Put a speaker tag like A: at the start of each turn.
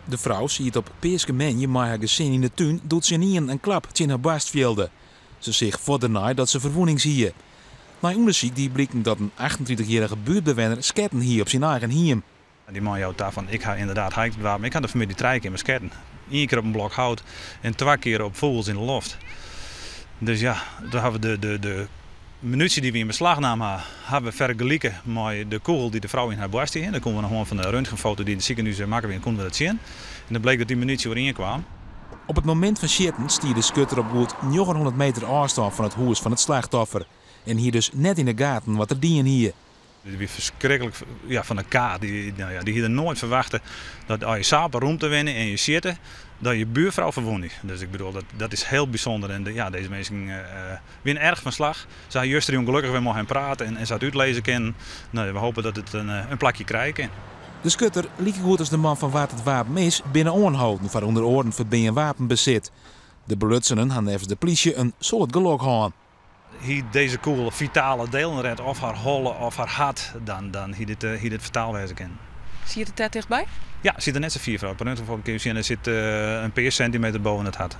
A: De frou siet op peaskemoandei mei har gesin yn de tún doe't se ynienen in klap tsjin har boarst fielde. Se seach fuort dêrnei dat se ferwûnings hie. Nei ûndersyk die bliken dat in 38-jierrige buertbewenner sketten hie op syn eigen hiem.
B: Dy man jout ta fan ik ha ynderdaad ha ik it wapen, ik ha de familie trije kear besketten. Ien kear op in blok hout en twa kear op fûgels yn de loft. Dus ja, doe ha we de, de, de munysje dy't we yn beslach naam ha, ha we fergelike mei de kûgel dy't de frou yn har boarst hie. Dan koene we oan de hân fan de röntgenfoto dy't yn it sikehûs makke wie, koene we dat sjen. En dan bleek dat dy munysje oerienkaam.
A: Op it momint fan sjitten stie de skutter op goed 900 meter ôfstân fan it hûs fan it slachtoffer en hie dus net yn de gaten wat er dien hie.
B: Dy wie ferskriklik, ja, fan de kaart. Dy, no ja, dy hie er noait ferwachte dat as je sa op 'e rûmte wenne en je sjitte, dat je buorfrou ferwûne. Dus ik bedoel, dat, dat is hiel bysûnder. En de, ja, dizze minsken wiene erch fan slach. Se ha justerjûn gelokkich wer mei him praat en se hat útlizze kinnen. No, we hoopje dat it in plakje krije kin.
A: De skutter, likegoed as de man fan wa't it wapen is, binne oanholden foar ûnder oaren ferbean wapenbesit. De belutsenen ha neffens de plysje in soad gelok hân.
B: Hie dizze kûgel fitale dielen ret, of har holle of har hart, dan hie dit fataal wêze kinnen.
C: Siet it dêr tichtby?
B: Ja, sit der net sa fier fan. Op 'e röntgenfoto kinne je sjen, der sit in pear sintimeter boppe it hart.